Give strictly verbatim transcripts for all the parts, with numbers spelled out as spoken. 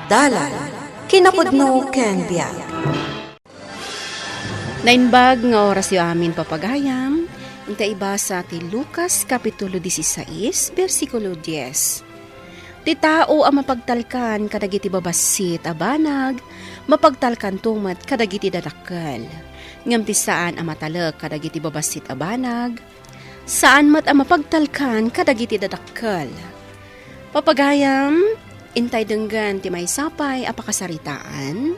Dalan, kinapudno ken biag. Naimbag nga orasyo amin, papagayam, inta ibasa ti Lucas Kapitulo dieciséis, bersikulo dies. Ti tao a mapagtalkan kadagiti babassit a banag, mapagtalkanto met kadagiti dadakkel. Ngem ti saan a matalek kadagiti babassit a banag, saan met a mapagtalkan kadagiti dadakkel. Papagayam, intay denggen ti maysa pay a pakasaritaan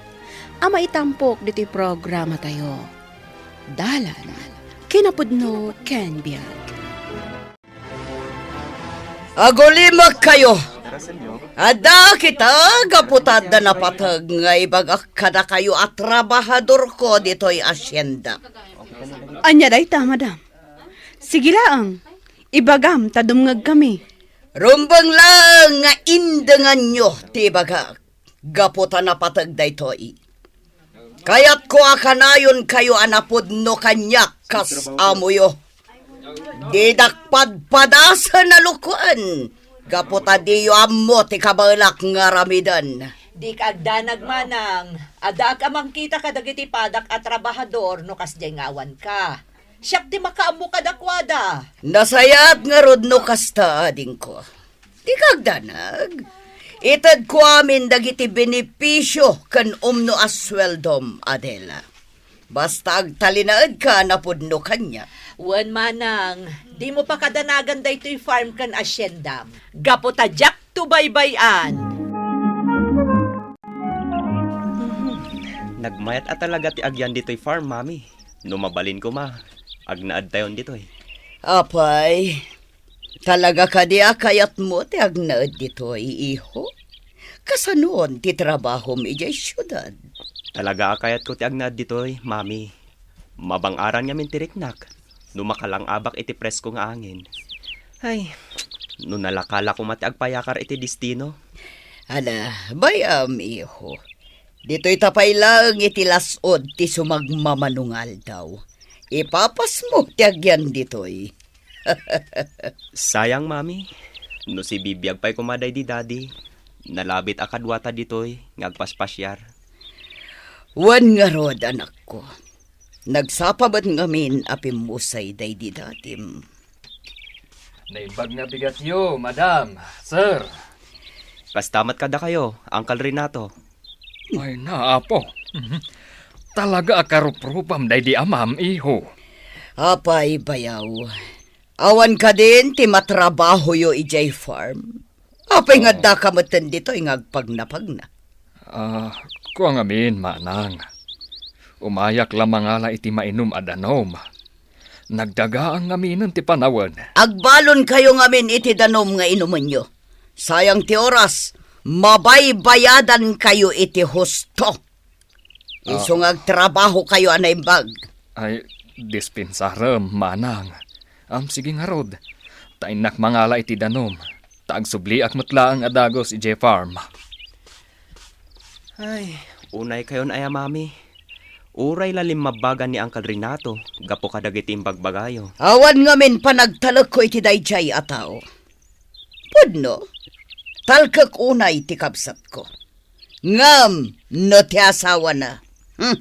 a maitampok ditoy programatayo. Dalan, kinapudno ken biag. Agulimek kayo. Adda kita gapu ta adda napateg nga ibagak kadakayo a trabahadorko ditoy asienda. Ania dayta, madam? Sige laeng, ibagam ta dumngegkami. Rumbeng laeng nga indenganyo ti ibagak gapu ta napateg daytoy. Kayatko a kanayonkayo a napudno kaniak kas amoyo. Didak padpadasen a lukuen gapu ta diyo ammo ti kabaelak nga aramiden. Dika agdanag, manang. Addaak a mangkita kadagiti padak a trabahador no kasdiay nga awanka. Siak ti makaammo kadakuada. Nasayaat ngarud no kasta, adingko. Dika agdanag. Itedko amin dagiti benepisio ken umno a sueldom, Adela. Basta agtalinaedka a napudno kaniak. Wen, manang, dimo pakadanagan daytoy farm ken asiendam. Gapu ta diakto baybay-an. Nagmayat a talaga ti agyan ditoy farm, Mami. No mabalin koma, agnaedtayon ditoy. Apay, talaga kadi a kayatmo ti agnaed ditoy, iho? Kasanon ti trabahom idiay siudad? Talaga a kayatko ti agnaed ditoy, Mami. Mabang-aran ngamin ti riknak no makalang-abak iti presko nga angin. Ay, no nalakala koma ti agpayakar iti destino. Ala, bay-am, iho. Ditoyta pay laeng iti las-od ti sumagmamano nga aldaw. Ipapasmo ti agyan ditoy. Sayang, Mami. No sibibiag pay koma daydi Daddy, nalabit a kaduata ditoy nga agpaspasiar. Wen ngarud, anakko. Nagsapa met ngamin a pimmusay daydi Dadim. Naimbag nga bigatyo, madam, sir. Kasta met kadakayo, Uncle Renato. Ay, naapo. Mhm. Talaga a karuprupam daydi amam, iho. Apay, bayaw. Awan kadin ti matrabahoyo idiay farm? Apay nga Oh. addaka metten ditoy nga agpagnapagna? Ah, kua ngamin, manang. Umayak la mangala iti mainum a danum. Nagdagaang ngaminen ti panawen. Agbalonkayo ngamin iti danum nga inumenyo. Sayang ti oras, mabaybayadankayo iti husto. Ah. Isu nga agtrabahokayo a naimbag. Ay, dispensarem, manang. Am, sige ngarud. Ta innak mangala iti danum. Ta agsubliak met laeng a dagus idiay farm. Ay, unaykayon aya, Mami. Uray la limmabbagan ni Uncle Renato gapu kadagiti imbagbagayo. Awan ngamin panagtalekko iti daydiay a tao. Pudno, talkek unay ti kabsatko. Ngem no ti asawana, hmm,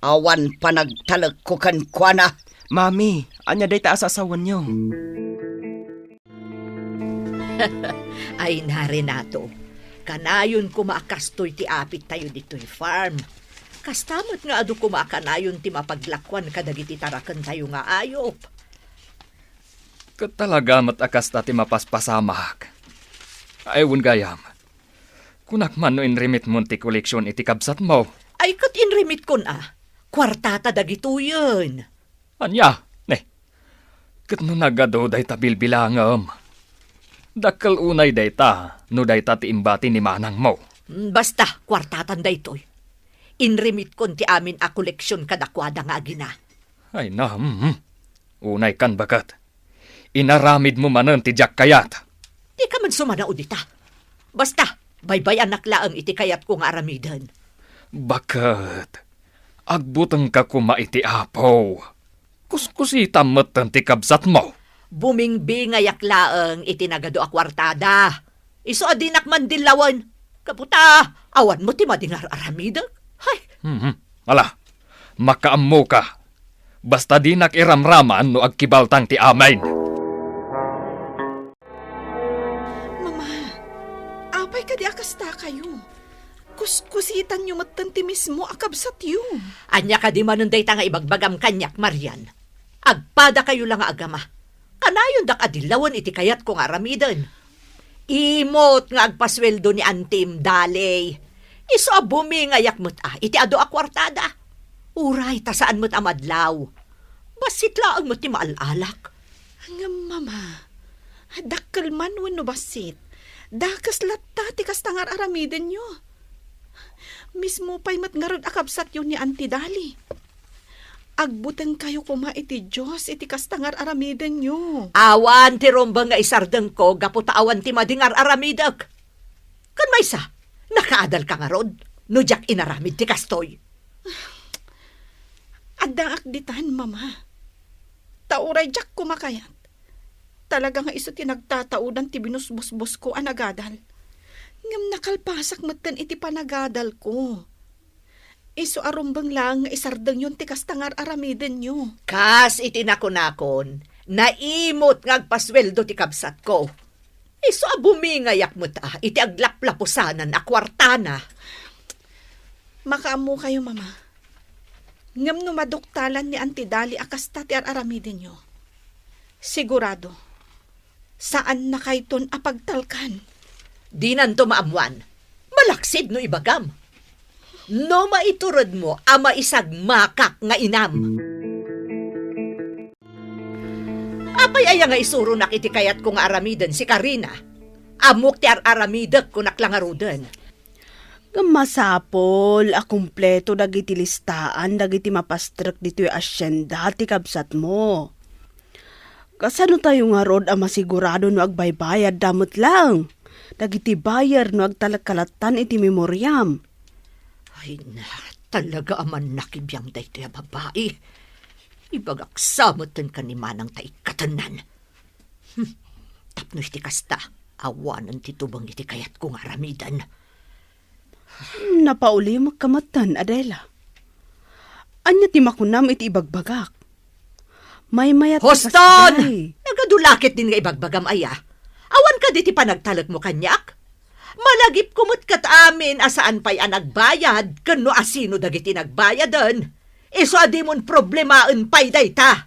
awan panagtalekko kenkuana. Mami, ania dayta a sasawenyo? Ay na, Renato, kanayon koma a kastoy ti apittayo ditoy farm. Kasta met nga adu koma a kanayon ti mapaglakuan kadagiti tarakentayo nga ayup. Ket talaga met a kasta ti mapaspasamak. Ay, wen gayam. Kunak man no inremitmon ti koleksion iti kabsatmo. Ay, ket inremitkon a. Kuartata dagitoyen. Ania? Ne. Ket no nagadu dayta bilbilangem, dakkel unay dayta no dayta ti imbati ni manangmo. Mm, basta, kuartatan daytoy. Inremitkon ti amin a koleksion kadakuada nga agina. Ay na, mm. Unay kan baket. Inaramidmo manen ti diak kayat. Dika man sumanaod ita. Basta, baybay-anak laeng iti kayatko nga aramiden. Baket, agbutengka koma iti Apo. Kuskusitam metten ti kabsatmo. Bumingbingayak laeng iti nagadu a kuartada. Isu a dinak mandillawen. Gapu ta awan met ti madi nga ar-aramidek. Hay! Mhm. Ala, makaammoka. Basta dinak iramraman no agkibaltang ti amin. Mama, apay kadi a kastakayo? Kuskusitanyo metten ti mismo a kabsatyo. Ania kadi manen dayta nga ibagbagam kaniak, Marian? Agpadakayo la nga agama. Kanayondak a dillawen iti kayatko nga aramiden. Imot nga agpasueldo ni Antim, Dali. Isu a bumingayak met a iti adu a kuartada. Uray ta saan met a madlaw. Bassit laeng met ti maal-alak. Ngem, Mama, dakkel man wenno bassit, dakes latta ti kasta nga ar-aramidenyo. Mismo pay met ngarud a kabsatyo ni Auntie Dali. Agbutengkayo koma iti Dios iti kasta nga ar-aramidenyo. Awan ti rumbeng nga isardengko gapu ta awan ti madi nga ar-aramidek. Ken maysa, nakaadalka ngarud no diak inaramid ti kastoy? Addaak ditan, Mama. Ta uray diak koma kayat, talaga nga isu ti nagtataudan ti binusbusbosko a nagadal. Ngem nakalpasak metten iti panagadalko. Isu a rumbeng laeng nga isardengyon ti kasta nga ar-aramidenyo. Kas iti nakunakon, naimot nga agpasueldo ti kabsatko. Isu a bumingayak met a iti aglaplapusanan a kuartana. Makaammokayo, Mama. Ngem no maduktalan ni Auntie Dali a kasta ti ar-aramidenyo, sigurado, saannakayton a pagtalkan. Dinanto maammuan. Malaksid no ibagam. No maituredmo a maisagmakak nga inam. Apay aya nga isuronak iti kayatko nga aramiden si Karina? Ammok ti ar-aramidek, kunak la ngaruden. Ngem masapul a kumpleto dagiti listaan dagiti mapastrek ditoy asienda ti kabsatmo. Kasanotayo ngarud a masigurado no agbaybayadda met laeng dagiti buyer no agtalek ka lattan iti memoriam? Ay na, talaga a mannakibiang daytoy a babai. Ibagak sa metten ken ni Manang ta ikkatennan. Hmm, tapno iti kasta, awanen ti tubeng iti kayatko nga aramiden. Napaulimekka metten, Adela. Ania ti makunam iti ibagbagak? Maymayat ti Hoston! Kasdiay. Nagadulakit din nga ibagbagam aya. Awan kadi ti panagtalekmo kaniak? Malagipko met ket amin a saan pay a nagbayad ken no asino dagiti nagbayaden. Isu a dimon problemaen pay dayta.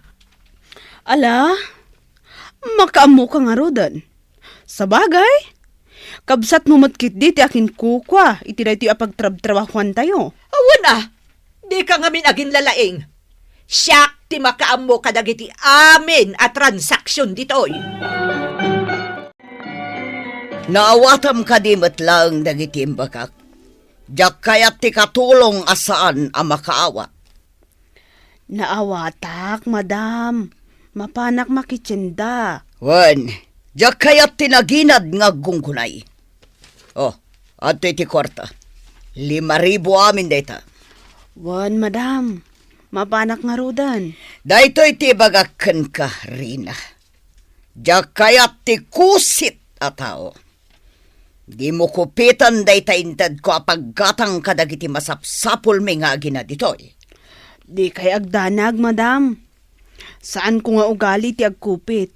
Ala, makaammoka ngaruden. Sabagay, kabsatmo met ketdi ti akinkukua iti daytoy a pagtrabtrabahuantayo. Awan a, dika ngamin aginlalaing. Siak ti makaammo kadagiti amin a transaksion ditoy. Naawatam kadi met laeng dagiti imbagak? Diak kayat ti katulong a saan a makaawat. Naawatak, madam. Mapanak makitienda. Wen, diak kayat ti naginad nga aggunggunay. Oh, adtoy ti kuarta. Lima ribu amin dayta. Wen, madam. Mapanak ngaruden. Daytoy ti ibagak kenka, Rina. Diak kayat ti kusit a tao. Dimo kupiten dayta intedko a paggatang kadagiti masapsapulmi nga agina ditoy. Dikay agdanag, madam. Saanko nga ugali ti agkupit.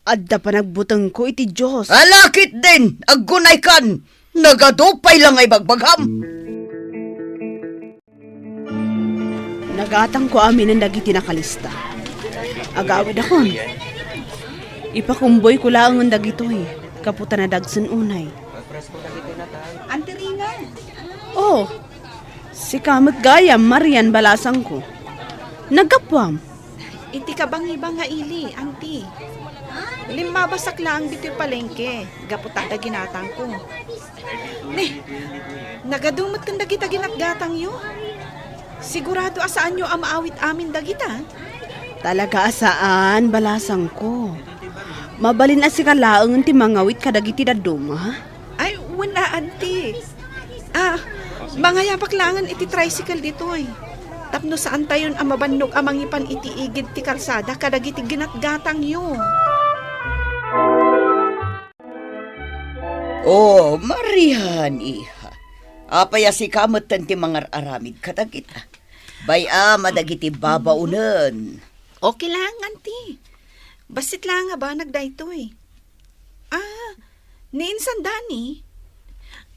Adda panagbutengko iti Dios. Ala ketdin, aggunaykan! Nagadu pay la nga ibagbagam! Nagatangko aminen dagiti nakalista. Agawidakon. Ipakumboyko laengen dagitoy, gapu ta nadagsen unay. Auntie Rina! Oh, sika met gayam, Marian, balasangko. Naggapuam? Iti kabangibang nga ili, Auntie. Limmabasak laeng ditoy palengke, gapu ta adda ginatangko. Ne, nagadu metten dagita ginatgatangyo. Sigurado a saanyo a maawit amin dagita? Talaga a saan, balasangko. Mabalin a sika laengen ti mangawit kadagiti dadduma? Ay, wen a, Auntie. Ah, mangayabak laengen iti tricycle ditoy. Tapno saantayon a mabannog a mangipan iti igid ti kalsada kadagiti ginatgatangyo. Oh, Marian, iha. Apay a sika metten ti mangar-aramid kadagita? Bay-am a dagiti babaonen. Okay lang, auntie. Bassit lang a banag daytoy. Ah, ni Insan Dani.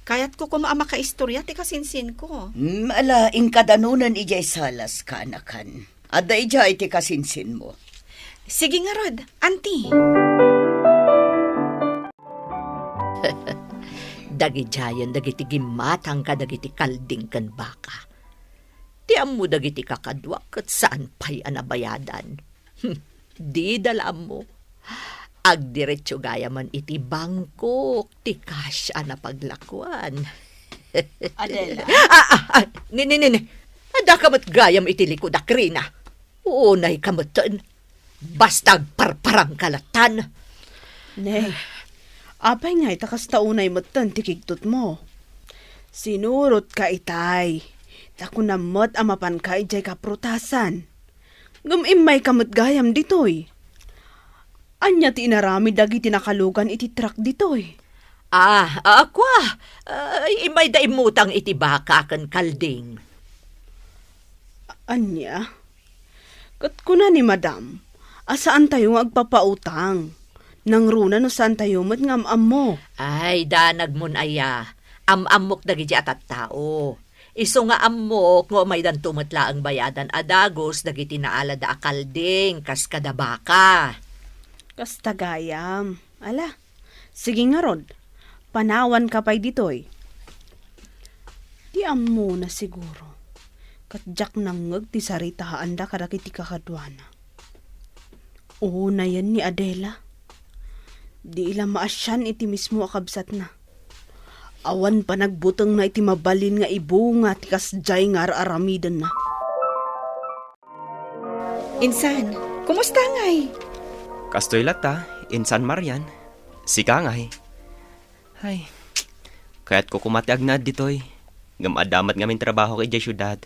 Kayatko koma a makaistorya ti kasinsinko. Hmm, ala, inkadanunan idiay salas, kaanakan. Adda idiay ti kasinsinmo. Sige ngarud, auntie. Dagidiayen dagiti gimmatang kadagiti kalding ken baka. Ti ammo dagiti kakaduak ket saan pay a nabayadan. Hmm, dida la ammo. Agdiretso gayamen iti bangkok ti cash a napaglakuan. Adela. Ah, ah, ah, ni, ni, ni, ni. Adda ka met gayam iti likod a Krina. Unay ka metten. Basta agparparang ka latan. Ne, apay ngay ta kasta unay metten ti kigtutmo? Sinurot ka itay. Ta kunam met a mapan ka idiay kaprutasan. Ngem immay ka met gayam ditoy. Ania ti inaramid dagiti nakalugan iti truck ditoy? Ah, ah, kua, ah, immayda immutang iti baka ken kalding. Ania? Ket kuna ni Madam, a saantayo nga agpapautang. Nangruna no saantayo met nga am-ammo. Ay, danagmon aya. Am-ammok dagiti a tattao. Isu nga ammok nga umaydanto met laeng bayadan a dagus dagiti naalada a kalding kas kada baka. Kasta gayam. Ala, sige ngarud, panawanka pay ditoy. Di ammona siguro, ket diak nangngeg ti saritaanda kadagiti kakaduana. Unayen ni Adela. Di ila maasian iti mismo a kabsatna. Awan panagbutengna iti mabalin nga ibunga ti kasdiay nga ar-aramidenna. Insan, kumusta ngay? Kastoy latta, Insan Marian. Sika ngay? Ay, kayatko koma ti agnaed ditoy. Ngem adda met ngamin trabahok idiay siudad.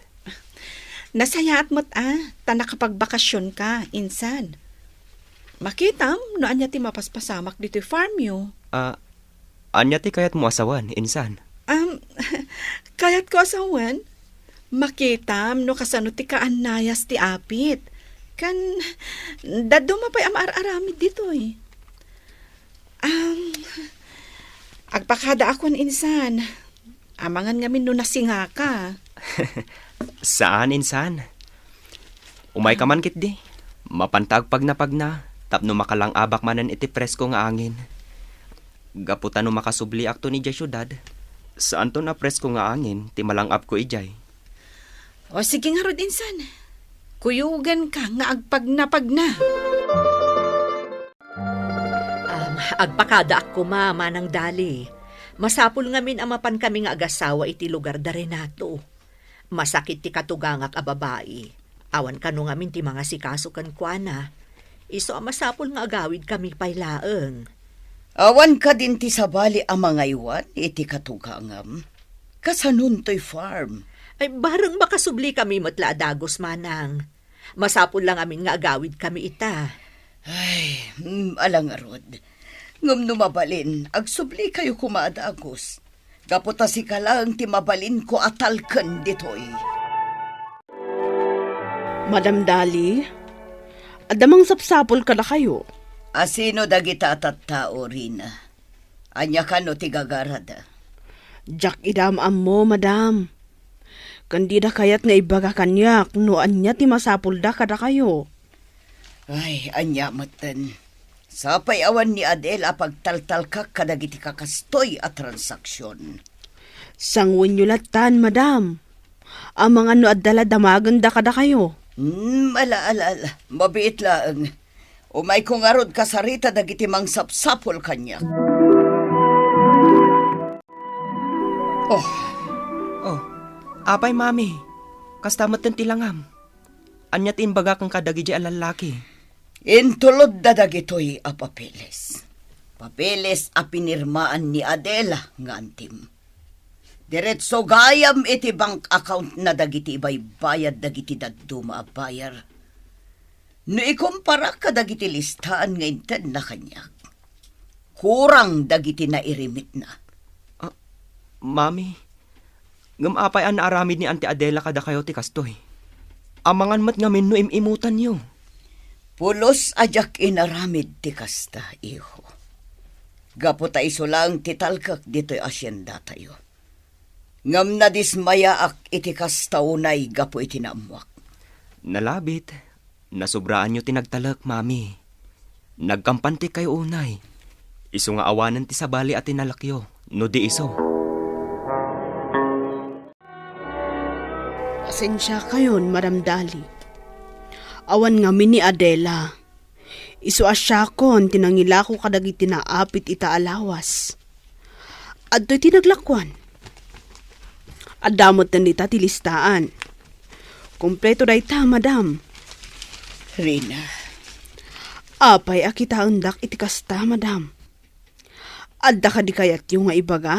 Nasayaat met a, ta nakapagbakasionka, Insan. Makitam no ania ti mapaspasamak ditoy farmyo. Ah, ania ti kayatmo a sawen, Insan? Um, kayatko a sawen, makitam no kasano ti kaannayas ti apit. Ken, dadduma pay a maar-aramid ditoy. Um, agpakadaakon, Insan. Amangan ngamin no nasingaka. Saan, Insan. Umayka man ketdi. Mapanta agpagnapagna tapno makalang-abak manen iti presko nga angin. Gapu ta no makasubliakton idiay siudad, saanton a presko nga angin ti malang-abko idiay. O, sige ngarud, Insan. Kuyoganka nga agpagnapagna. Um, agpakadaak koma, Manang Dali. Masapul ngamin a mapankami nga agasawa iti lugar da Renato. Masakit ti katugangak a babai. Awan kano ngamin ti mangasikaso kenkuana. Isu a masapul nga agawidkami pay laeng. Awan kadin ti sabali a mangaywan iti katugangam? Kasanontoy farm? Ay, bareng makasublikami met la a dagus, Manang. Masapul la ngamin nga agawidkami ita. Ay, mm, ala ngarud. Ngem no mabalin, agsublikayo koma a dagus. Gapu ta sika laeng ti mabalinko a talken ditoy. Madam Dali, adda mangsapsapul kadakayo. A sino dagita a tattao, Rina? Ania kano ti gagarada? Diak ida am-ammo, madam. Ken dida kayat nga ibaga kaniak no ania ti masapulda kadakayo. Ay, ania metten. Sapay awan ni Adel a pagtaltalkak kadagiti kakastoy a transaksion. Sanguenyo lattan, madam. Amangan no adda la damagenda kadakayo. Hmm, ala, ala, ala. Mabiit laeng. Umayko ngarud kasarita dagiti mangsapsapul kaniak. Oh. Oh, apay, Mami? Kasta metten ti langam. Ania ti imbagak kadagidiay a lallaki? Intulodda dagitoy a papeles. Papeles a pinirmaan ni Adela nga antim. Diretso gayam iti bank account na dagiti ibaybayad dagiti dadduma a buyer. No ikumparak kadagiti listaan nga intedna kaniak, kurang dagiti nairimitna. Mami, ngem apay a naaramid ni Auntie Adela kadakayo ti kastoy? Amangan met ngamin no im-imutanyo. Pulos a diak inaramid ti kasta, iho. Gapu ta isu laeng ti talkek ditoy asiendatayo. Ngem nadismayaak iti kasta unay gapu iti naammoak. Nalabit, nasubraanyo ti nagtalek, Mami. Nagkampantikkayo unay. Isu nga awanen ti sabali a tinalekyo, no di isu. Pasensiakayon, Madam Dali. Awan ngamin ni Adela. Isu a siakon ti nangilako kadagiti naapit ita a lawas. Adtoy ti naglakuan. Adda metten dita ti listaan. Kompleto dayta, madam. Rina. Apay a kitaendak iti kasta, madam? Adda kadi kayatyo nga ibaga?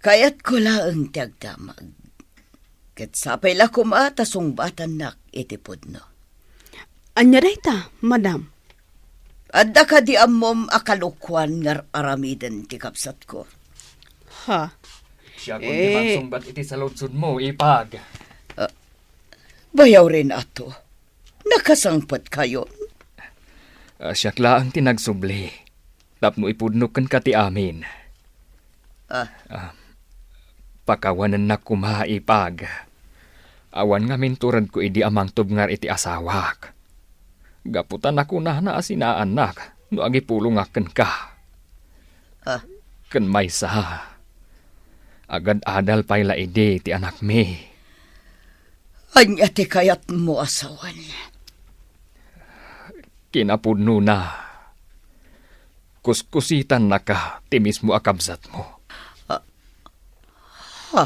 Kayatko laeng ti agdamag. Ket sapay la koma ta sungbatannak iti pudno. Ania dayta, madam? Adda kadi ammom a kalokuan nga ar-aramiden ti kabsatko? Ha? Siakon ti Eh. mangsungbat iti saludsodmo, ipag. Ah, bayaw, Renato. Nakasangpetkayon? Ah, siak laeng ti nagsubli. Tapno ipudno kenka ti amin. Ah. Ah, pakawanennak koma, ipag. Awan ngamin turedko idi a mangtubngar iti asawak. Gapu ta nakunana a sinaannak no agipulongak kenka. Ah. Ken maysa, agad-adal pay la idi ti anakmi. Ania ti kayatmo a sawen? Kinapudnona, kuskusitannaka ti mismo a kabsatmo. Ah, ha?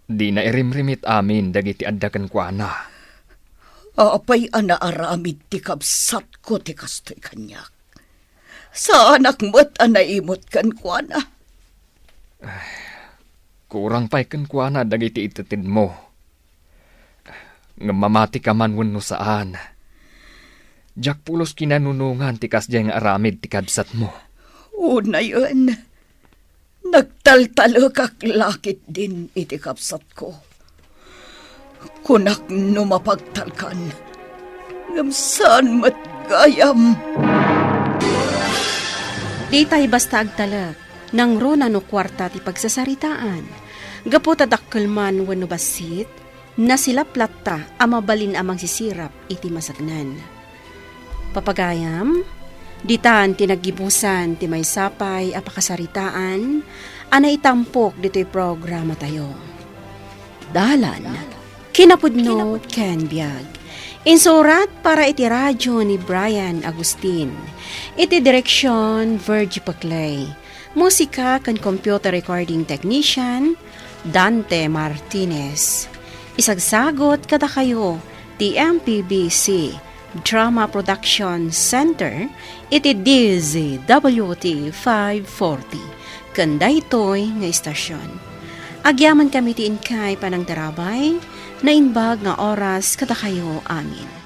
Dina irimrimit amin dagiti adda kenkuana. Apay a naaramid ti kabsatko ti kastoy kaniak? Saanak met a naimut kenkuana. Kurang pay kenkuana dagiti itetedmo. Ngem mamatika man wenno saan, diak pulos kinanunongan ti kasdiay nga aramid ti kabsatmo. Unayen, nagtaltalekak la ketdin iti kabsatko. Kunak no mapagtalkan, ngem saan met gayam. Ditay basta agtalek, nangruna no kuarta ti pagsasaritaan. Gapu ta dakkel man wenno bassit, nasilaplatta a mabalin a mangsisirap iti masaknan. Papagayam, ditan ti naggibusan ti maysa pay a pakasaritaan a naitampok ditoy programatayo. Dalan, kinapudno ken biag. Insurat para iti radio ni Brian Agustin. Iti direksyon, Virgie Paclay. Musika ken computer recording technician, Dante Martinez. Isagsagot kadakayo ti M P B C Drama Production Center iti D Z W T five forty ken daytoy nga istasyon. Agyamankami ti inkay panangtarabay, naimbag nga oras kadakayo amin.